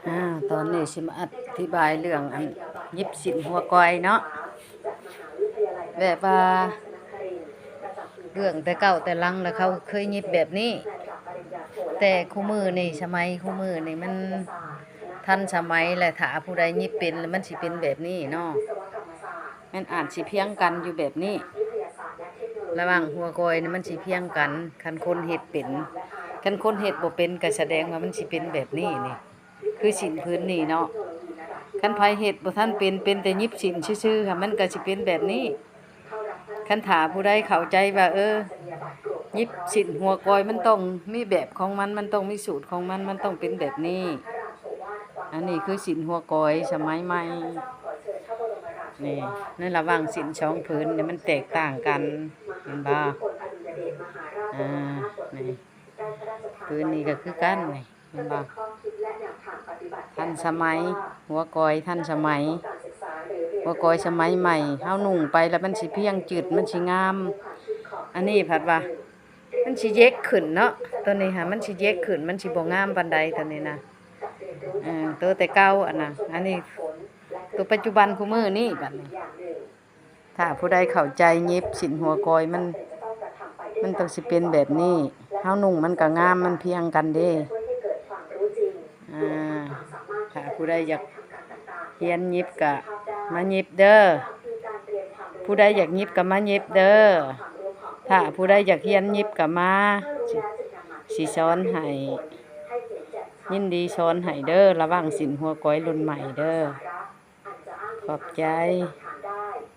ອາ ຕອນນີ້ຊິມາອະທິບາຍເລື່ອງອັນຫຍິບສິ້ນຫົວກອຍເນາະ ແບບວ່າເລື່ອງແຕ່ເກົ່າແຕ່ຫຼັງລະເຂົາເຄີຍຫຍິບແບບນີ້ ແຕ່ຄູ່ມື້ນີ້ ສະໄໝຄູ່ມື້ນີ້ມັນທັນສະໄໝ ແລະ ຖ້າຜູ້ໃດຫຍິບເປັນລະມັນຊິເປັນແບບນີ້ເນາະ. ມັນອາດຊິພຽງກັນຢູ່ແບບນີ້ ລະຫວ່າງຫົວກອຍນີ້ມັນຊິພຽງກັນ ຄັນຄົນເຮັດເປັນ. ຄັນຄົນເຮັດບໍ່ເປັນກະສະແດງວ່າມັນຊິເປັນແບບນີ້ນີ້ ຄືສິ້ນຜືນນີ້ເນາະ. ຄັນໃຜເຮັດບໍ່ທັນເປັນ ເປັນແຕ່ຫຍິບສິ້ນຊື່ໆ ມັນກະຊິເປັນແບບນີ້. ຄັນຖ້າຜູ້ໃດເຂົ້າໃຈວ່າ ເອີ ຫຍິບສິ້ນຫົວກອຍມັນຕ້ອງມີແບບຂອງມັນ ມັນຕ້ອງມີສູດຂອງມັນ ມັນຕ້ອງເປັນແບບນີ້. ອັນນີ້ຄືສິ້ນຫົວກອຍສະໄໝໃໝ່ ນີ້ ໃນລະຫວ່າງສິ້ນສອງຜືນນີ້ມັນແຕກຕ່າງກັນ ເຫັນບໍ່? ອາ ນີ້ ຜືນນີ້ກະຄືກັນນີ້ ເຫັນບໍ່? ທັນສະໄໝ ຫົວກອຍທັນສະໄໝ ຫົວກອຍສະໄໝໃໝ່ ເຮົານຸ່ງໄປລະມັນຊິພຽງຈືດ ມັນຊິງາມ. ອັນນີ້ພັດວ່າ ມັນຊິເຢັກຂຶ້ນເນາະ ໂຕນີ້ຫາ ມັນຊິເຢັກຂຶ້ນ ມັນຊິບໍ່ງາມປານໃດ ໂຕນີ້ນະ ເອີ ໂຕແຕ່ເກົ່າ ອັນນະ ອັນນີ້ໂຕປັດຈຸບັນຄູ່ມື້ນີ້ ບັດນີ້ ຖ້າຜູ້ໃດເຂົ້າໃຈຫຍິບສິ້ນຫົວກອຍ ມັນ ມັນຕ້ອງຊິເປັນແບບນີ້ ເຮົານຸ່ງມັນກະງາມ ມັນພຽງກັນເດ້. ອາ ຖ້າຜູ້ໃດຢາກຮຽນຫຍິບກະມາຫຍິບເດີ ຜູ້ໃດຢາກຫຍິບກະມາຫຍິບເດີ. ຖ້າຜູ້ໃດຢາກຮຽນຫຍິບກະມາ ຊິ ຊິສອນໃຫ້ ຍິນດີສອນໃຫ້ເດີ ລະຫວ່າງສິ້ນຫົວກອຍລຸ້ນໃໝ່ເດີ. ຂອບໃຈ.